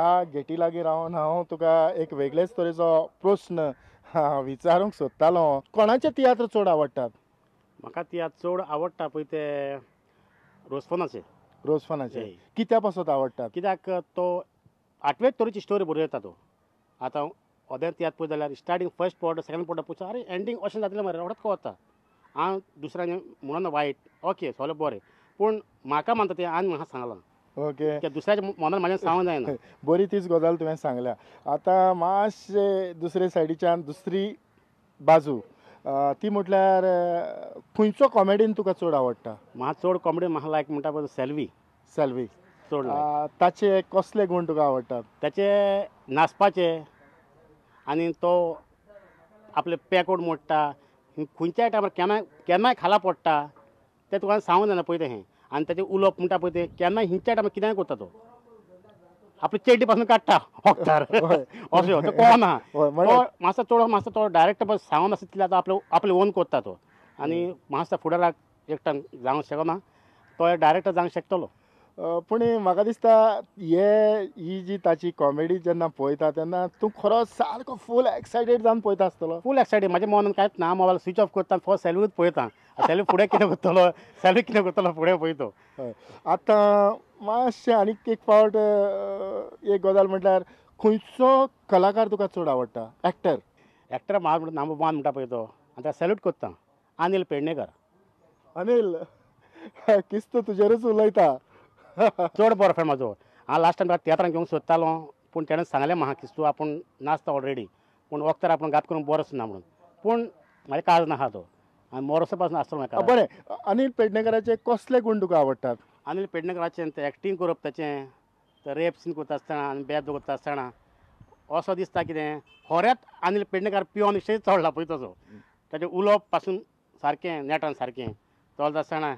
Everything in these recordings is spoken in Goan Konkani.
ह्या गेटी लागीं रावन हांव तुका एक वेगळेच तरेचो प्रस्न विचारूंक सोदतालो. कोणाचे तियात्र चड आवडटात? म्हाका तियात्र चड आवडटा पळय ते रोजफोनाचे. रोजफोनाचे कित्या पासत आवडटात? कित्याक तो आठवेच तरेची स्टोरी बरयता तो. आतां ओदें तियात्र पळय जाल्यार starting first part second part पळय, अरे एंडींग अशें जातलें मरे, रोखडेंच कळता. हांव दुसऱ्यांक म्हणून वायट ओके सगळें बरें, पूण म्हाका मानता तें आनी म्हाका सांगलां. ओके, दुसऱ्याच्या मनान म्हाज्या सांगूंक जायना. बरी तीच गजाल तुवें सांगल्या. आतां मातशें दुसरे सायडीच्यान दुसरी बाजू, ती म्हटल्यार खंयचो कॉमेडीन तुका चड आवडटा? म्हाका चड कॉमेडी म्हाका लायक म्हणटा पळय सेल्वी. सेल्वी चड. ताचे कसले गूण तुका आवडटात? ताचे नाचपाचे, आनी तो आपले पॅकोट मोडटा, खंयच्याय टायमार केन्नाय केन्नाय खाला पडटा तें तुका सांगूंक जायना पळय तें. आनी ताचें उलोवप म्हणटा पळय तें केन्नाय हिंच्या टायमार कितेंय करता तो, आपले चेड्डी पासून काडटा वखदार अशें तो कळना. तो मातसो चड मातसो तो डायरेक्ट सांगून आसता तितले आतां आपले ओन करता तो. आनी मातसो फुडाराक एकट्यान जावंक शकना तो डायरेक्ट जावंक शकतलो. पूण म्हाका दिसता हे ही जी ताची कॉमेडी जेन्ना पळयता तेन्ना तूं खरो सारको फूल एक्सायटेड जावन पळयता आसतलो. फूल एक्सायटेड. म्हाज्या मनान कांयच ना, मोबायल स्विच ऑफ करता, फर्स्ट सेल्वीच पळयता. सेल्वी फुडें कितें करतलो, सेल्वी कितें करतलो फुडें पळयतो. आतां मातशें आनीक एक फावट एक गजाल म्हटल्यार खंयचो कलाकार तुका चड आवडटा? एक्टर. एक्टर म्हाका नंबर वन म्हणटा पळय तो, आनी ताका सॅल्यूट करता, अनिल पेडणेकर. अनिल किस्त तुजेरूच उलयता. चड बरो फ्रेंड म्हाजो. हांव लास्ट टायम ताका तियात्रान घेवंक सोदतालो, पूण तेणें सांगलें म्हाका की तूं आपूण नाचता ऑलरेडी, पूण वखदार आपूण घात करूंक बरोच ना म्हणून. पूण म्हाजें काज नाहा तो, आनी मोरोसो पासून आसतलो म्हाका. बरें, अनिल पेडणेकराचे कसले गूण तुका आवडटात? अनिल पेडणेकराचें तें एक्टींग करप, ताचें तें रेप सीन करता आसतना आनी बेद करता आसतना असो दिसता कितें खरेंच अनिल पेडणेकर पिवन विशय चडला पळय तसो. ताचें उलोवप पासून सारकें नेटान सारकें चलता आसतना,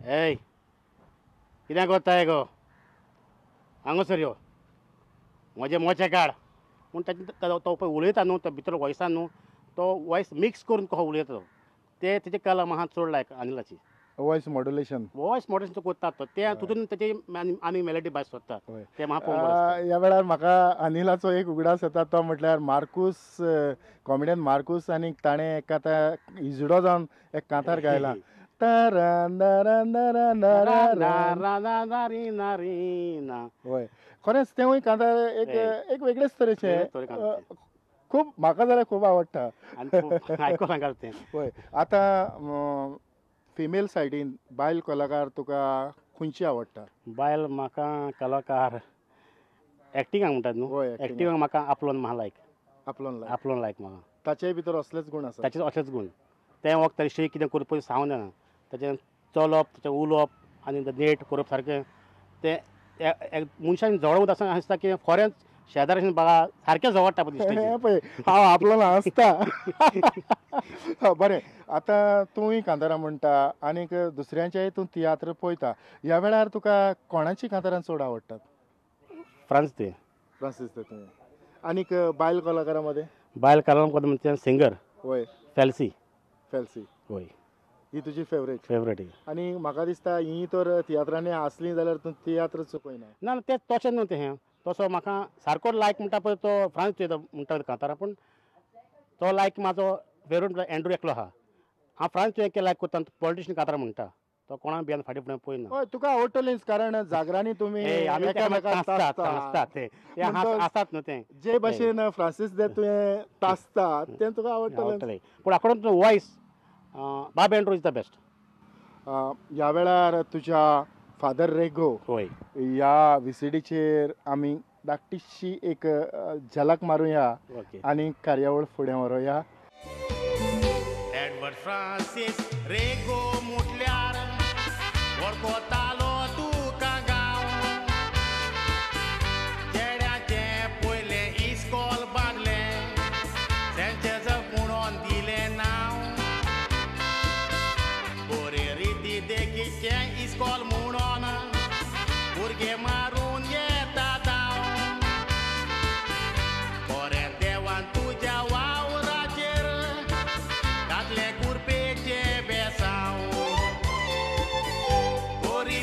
एय कितें करताय गो, हांगासर यो, म्हजे मोचे काड म्हूण. ताचे तो पळय उलयता न्हू, तो भितर वॉयसान न्हू तो वॉयस मिक्स करून कसो उलयता तो, ते तेची कला म्हाका चड लायक अनिलाची. Voice modulation. वॉयस मॉड्युलेशन तो करतात तो, ते तितून तेची आनी मेलडी भास सोदता ते म्हाका पळोवंक बरें दिसता. ह्या वेळार म्हाका अनिलाचो एक उगडास येता तो म्हटल्यार मार्कूस, कॉमेडियन मार्कूस, आनी ताणें एक आतां इजडो जावन एक कांतार गायला. हय, खरेंच तेंवूय कांतार एक एक वेगळेच तरेचें, खूब म्हाका जाल्यार खूब आवडटा. हय, आतां फिमेल सायडीन बायल कलाकार तुका खंयची आवडटा? बायल म्हाका कलाकार एक्टिंगाक म्हणटात न्हू? एक्टिंगाक म्हाका आपलोन म्हाका लायक. आपलोन लायक. आपलोन लायक म्हाका. ताचे भितर असलेच गूण आसा? ताचे असलेच गूण. तें वखद विशयी कितें करप पळय सांगूंक जायना. ताचें चलप, ताचें उलोवप आनी नेट करप सारकें तें मनशान जवळ आसतना दिसता की खरेंच शेजाऱ्यान बाबा सारकें जवळटा पळय. पळय हांव आपलो हांसता. बरें, आतां तूंय कांतारां म्हणटा आनीक दुसऱ्यांचेय तूं तियात्र पळयता, ह्या वेळार तुका कोणाची कांतारां चड आवडटात? फ्रांस ते. फ्रांसीस दे तुवें. आनीक बायल कलाकारां मदें? बायल कलाकार म्हणजे सिंगर. हय, फेल्सी. फेल्सी. हय, ही तुजी फेवरेट? फेवरेट. आनी म्हाका दिसता ही तर तियात्रांनी आसली जाल्यार तूं तियात्र चुकयना. ना ना, तें तशें न्हू तें, तसो म्हाका सारको लायक म्हणटा पळय तो फ्रांस म्हणटा कांतारां, पूण तो लायक म्हाजो फेवरेट म्हणटा एंड्रू एकलो आहा. हांव फ्रांस तुवें लायक करता, पॉलिटिशन कांतारां म्हणटा तो, कोणाक बियान फाटीं फुडें पळयना. हय, तुका आवडटलीच, कारण जागरांनी तुमी आसतात ते आसात न्हू ते, जे भाशेन फ्रांसीस दे तुवें तासता तें तुका आवडटलें. पूण according to voice Bob Andrew is the best. ह्या वेळार तुज्या फादर रेगो ह्या व्हीसीडीचेर आमी धाकटीशी एक झलक मारुया आनी कार्यावळ फुडें व्हरुया. एडवर्ड फ्रांसीस रेगो म्हटल्यार वळखतालो तुका गांव, चेड्याचें पयलें इस्कॉल बांदलें, तेंचें म्हणून दिलें नांव, बरे रिती देखीचें इस्कॉल म्हणून भुरगे मारून येता धांव, बरें देवान तुज्या वावराचेर घातलें कुरपेचें बेसांव, बरी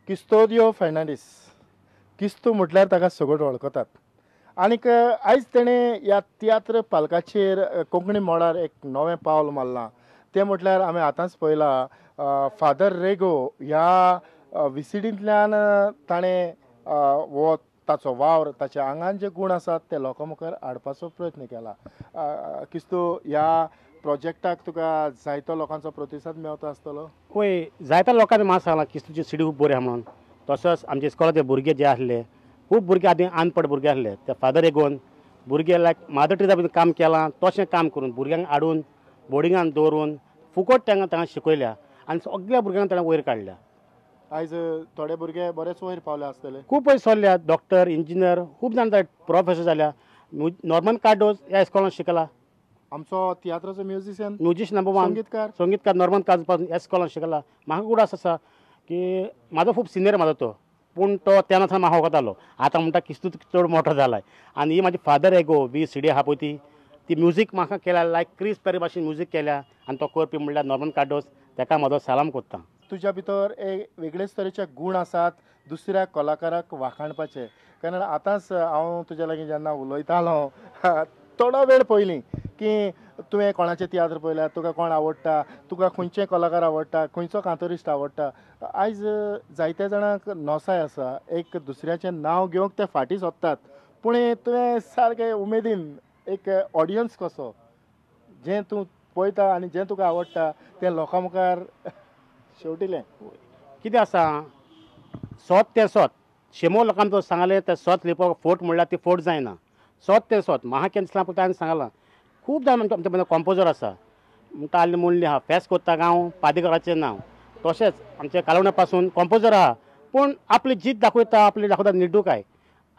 किस्तोदियो फर्नांडीस, किस्तू म्हटल्यार ताका सगळें वळखतात. आनीक आयज तेणें ह्या तियात्र पालकाचेर कोंकणी मळार एक नवें पावल मारलां. तें म्हटल्यार आमी आतांच पळयलां फादर रेगो ह्या विसिडींतल्यान ताणें हो ताचो वावर, ताच्या आंगान जे गूण आसात ते लोकां मुखार हाडपाचो प्रयत्न केला. किस्तू, ह्या प्रोजेक्टाक तुका जायतो लोकांचो प्रतिसाद मेळता आसतलो? हय, जायत्या लोकांनी म्हाका सांगलां किस्तूची सिडी खूब बरी आहा म्हणून. तसोच आमच्या इस्कॉलाचे भुरगे जे आसले, खूब भुरगे आदीं अनपड भुरगे आसले, ते फादर रेगोन भुरगे लायक मादर टिचरा बी काम केलां तशें काम करून भुरग्यांक हाडून बोर्डिंगान दवरून फुकट तांकां तांकां शिकयल्या आनी सगळ्या भुरग्यांक ताणें वयर काडल्या. आयज थोडे भुरगे बरेच वयर पावले आसतले, खूब वयर सरल्या, डॉक्टर, इंजिनियर, खूब जाण प्रोफेसर जाल्या. नॉर्मन कार्डोज ह्या इस्कॉलान शिकला, आमचो तियात्राचो म्युजिशियन, म्युजिशियन नंबर वन, संगीतकार, संगीतकार नॉर्मन कार्डोज पासून ह्या इस्कॉलान शिकला. म्हाका उगडास आसा की म्हाजो खूब सिनियर म्हाजो तो, पूण तो तेन्ना सावन म्हाका वळखतालो. आतां म्हणटा किस्तू चड मोठो जाला. आनी ही म्हाजी फादर एगो बी सिडी आहा पळय ती म्युजीक म्हाका केल्या लायक क्रिस पेरी भाशेन म्युजीक केल्या आनी तो करपी म्हणल्यार नॉर्मन कार्डोज, ताका म्हाजो सलाम कोत्ता. तुज्या भितर एक वेगळेच तरेचे गूण आसात दुसऱ्या कलाकाराक वाखाणपाचे. कारण आतांच हांव तुज्या लागीं जेन्ना उलयतालो थोडो वेळ पयलीं की तुवें कोणाचे तियात्र पळयल्यात, तुका कोण आवडटा, तुका खंयचे कलाकार आवडटा, खंयचो कांतोरिस्ट आवडटा. आयज जायत्या जाणांक नोसाय आसा एक दुसऱ्याचें नांव घेवंक ते फाटीं सोदतात, पूण तुवें सारकें उमेदीन एक ऑडियन्स कसो जें तूं पळयता आनी जें तुका आवडटा तें लोकां मुखार शेवटिलें. कितें आसा, सोत तें सोत, शेमो लोकांक तो सांगलें तें सोत लिपोवप फोट म्हणल्यार ती फोट जायना. सोत तें सोत म्हाका केन्ना दिसलां पळय ताणें सांगलां. खूब जाण आमच्या मदीं कॉम्पोजर आसा, ताल्ले मुणले आहा, फेस कोत्ता गांव पादेकाराचें नांव, तशेंच आमच्या कालवणा पासून कॉम्पोजर आहा, पूण आपली जीत दाखयता, आपली दाखयता निडूकाय.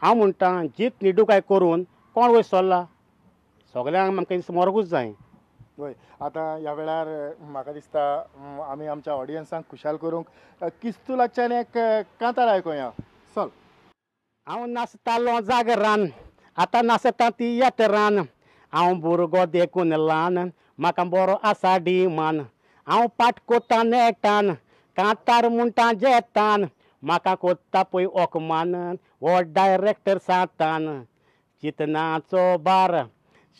हांव म्हणटा जीत निडूकाय करून कोण वयर सरला, सगल्यांक आमकां मरगूच जाय. हय, आतां ह्या वेळार म्हाका दिसता आमी आमच्या ऑडियन्सांक खुशाल करूंक किस्तू लागच्यान एक कांतार आयकुया. चल. हांव नाचतालो जागरान, आतां नाचता तियात्रान, हांव भुरगो देखून ल्हान, म्हाका बरो आसा डिमान, हांव पाट कोत्ता नेटान, कांतार म्हणटा जेतान, म्हाका कोत्ता पळय ओकमान, हो डायरेक्टर सातान, चिंतनाचो बार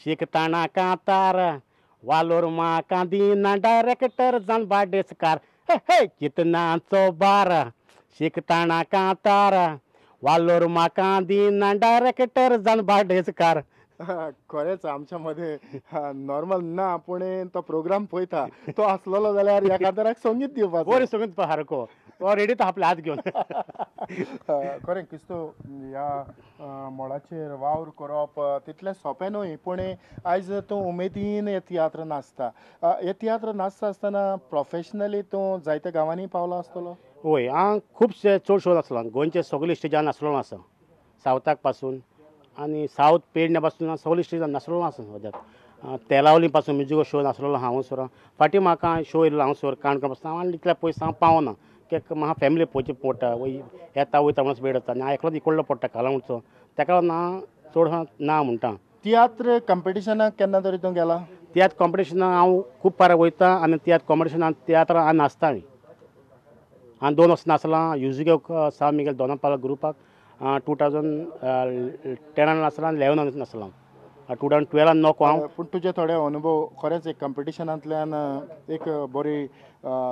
शिकतना कांतार, वालोर म्हाका दिना डायरेक्टर जावन बार्देसकार, हे चिंतनाचो बार शिकतना कांतार, वालोर म्हाका दिना डायरेक्टर जावन बार्देसकार. खरेंच आमच्या मदें नॉर्मल ना, पूण तो प्रोग्राम पळयता तो आसलेलो जाल्यार ह्या कांताराक संगीत दिवपाचो. बरें संगीत सारको तो रेडी तो आपले हात घेवन. खरें किस्तू, ह्या मळाचेर वावर करप तितलें सोंपें न्हय, पूण आयज तूं उमेदीन हे तियात्र नाचता. हे तियात्र नाचता आसतना प्रोफेशनली तूं जायत्या गांवांनी पावलो आसतलो? हय, हांव खुबशे चड शो नाचलो, गोंयचे सगळे स्टेजार नाचलेलो आसा, सावथाक पासून आनी सावथ पेडण्या पासून सगळे स्टेजार नाचलेलो आसा. सद्याक तेलावली पासून म्युजिकल शो नाचलेलो हांव सर. फाटीं म्हाका शो येयल्लो हांव सर काणकोण पासून, हांव आनी इतल्या पयस हांव पावना, कित्याक म्हाका फॅमिली पळोवची पडटा, येता वयता म्हणून वेळ जाता आनी हांव एकलोच इकडलो पडटा कालांगुटचो, ताका लागून हांव चड ना म्हणटा. तियात्र कॉम्पिटिशनाक केन्ना तरी तूं गेला? तियात्र कॉम्पिटिशनाक हांव खूब फारा वयता आनी तियात्र कॉम्पिटिशनाक तियात्रां हांव नाचता. हांव 2 वर्सां नाचलां युजिको सान मिगेल दोनापावला ग्रुपाक, 2010 नाचलां, 11 नाचलां, 2012 नको हांव. पूण तुजे थोडे अनुभव खरेंच एक कॉम्पिटिशनांतल्यान एक बरी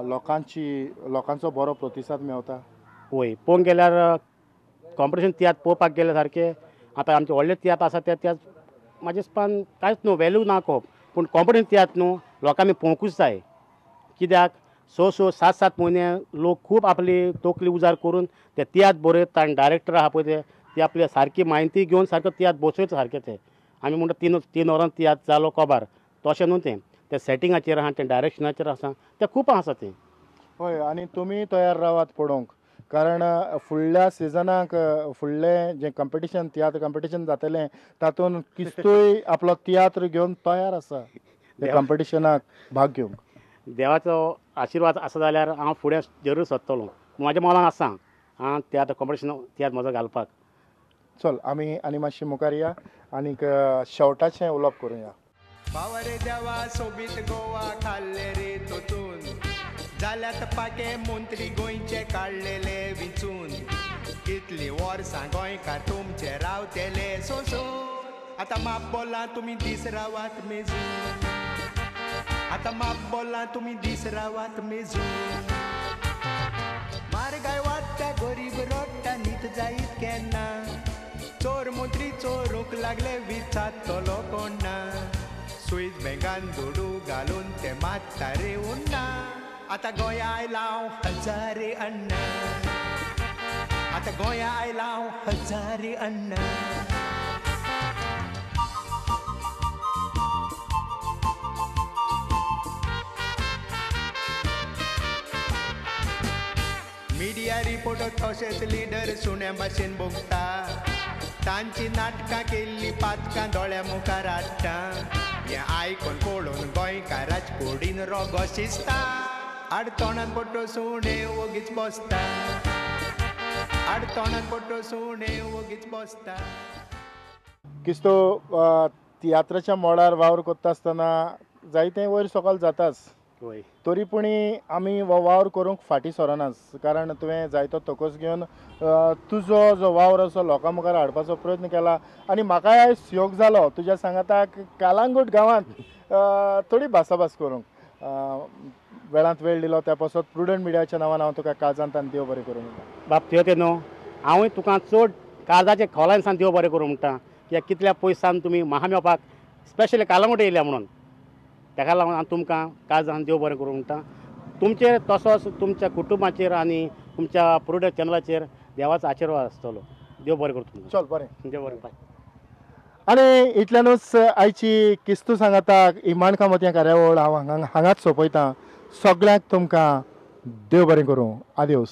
लोकांचो बरो प्रतिसाद मेवता? हय, पळोवंक गेल्यार कॉम्पिटिशन तियात्र पळोवपाक गेल्यार सारकें आतां आमचे व्हडले तियात्र आसा ते तियात्र म्हाजे हिसपान कांयच न्हू, वेल्यू ना कोप, पूण कॉम्पिटिशन तियात्र न्हू लोकांनी पळोवंकूच जाय. कित्याक 6 6 7 7 म्हयने लोक खूब आपली तकली उजार करून ते तियात्र बरयता आनी डायरेक्टर आहा पळय ते आपली सारकी म्हायती घेवन सारको तियात्र बसयता सारके. ते आमी म्हणटा 3 वरां तियात्र जालो कबार, तशें न्हू तें, ते सेटिंगाचेर आहा, तें डायरेक्शनाचेर आसा, तें खूब आसा तें. हय, आनी तुमी तयार रावात पळोवंक, कारण फुडल्या सिजनाक फुडलें जें कॉम्पिटिशन तियात्र कॉम्पिटिशन जातलें तातूंत किस्तूय आपलो तियात्र घेवन तयार आसा त्या कॉम्पिटिशनाक भाग घेवंक. देवाचो आशिर्वाद आसा जाल्यार हांव फुडें जरूर सोदतलो, म्हाज्या मनान आसा हांव तियात्र कॉम्पिटिशन तियात्र म्हजो घालपाक. चल आमी आनी मातशी मुखार या आनीक शेवटाचें उलोवप करुया. बावरे देवा सोबीत गोवा खाल्ले रे तोतून, जाल्यात पाके मंत्री गोंयचे काडलेले विंचून कितली वर्सां गोंयकार तुमचे रावतले सोंसून आतां माप बोला तुमी दीस रावात मेजून आतां माप बोला तुमी दीस रावात मेजून म्हारगाय वाडटा गरीब रडटा न्हीद जायत केन्ना चोर मंत्री चोरूंक लागले विचारतलो कोण ना स्वीस बँकान दुडू घालून ते मात्ता रे उन्ना आतां गोंया आयला हजारे अण्णा आतां गोंया आयला हजारे अण्णा. मिडिया रिपोर्ट तशेंच लिडर सुण्या भाशेन भोगता तांची नाटकां केल्ली पातकां दोळ्या मुखार हाडटा हें आयकून पळोवन गोंयकाराच कुडीन रोगो शिजता आडतोणान पडटो सुणें वोगीच बसता आडतोणान पडटो सुणें वोगीच बसता. किस्तो तियात्राच्या मळार वावर करता आसतना जायते वयर सकयल जाताच तरी पूण आमी हो वावर करूंक फाटीं सरनाच कारण तुवें जायतो तकस घेवन तुजो जो वावर आसा लोकां मुखार हाडपाचो प्रयत्न केला आनी म्हाकाय आयज योग जालो तुज्या सांगाताक कालांगूट गांवांत थोडी भासाभास करूंक वेळांत वेळ दिलो त्या पासत प्रुडंट मिडियाच्या नांवान हांव तुका काळजांत देव बरें करूं म्हणटा. बाब थियोते न्हू हांवूय तुका चड काळजाचे खोलायन देव बरें करूं म्हणटा कित्याक कितल्या पयसान तुमी म्हाका मेळपाक स्पेशली कालांगूट येयल्या म्हणून ताका लागून हांव तुमकां काळजान देव बरें करूं म्हणटा. तुमचेर तसोच तुमच्या कुटुंबाचेर आनी तुमच्या प्रुडंट चॅनलाचेर देवाचो आशिर्वाद आसतलो. देव बरें करूं तुमकां. चल बरें, देव बरें. बाय. आनी इतल्यानूच आयची किस्तू सांगाताक ही माणकामोतयां कार्यावळ हांव हांगाच सोंपयतां. सगळ्यांक तुमकां देव बरें करूं. आदेवस.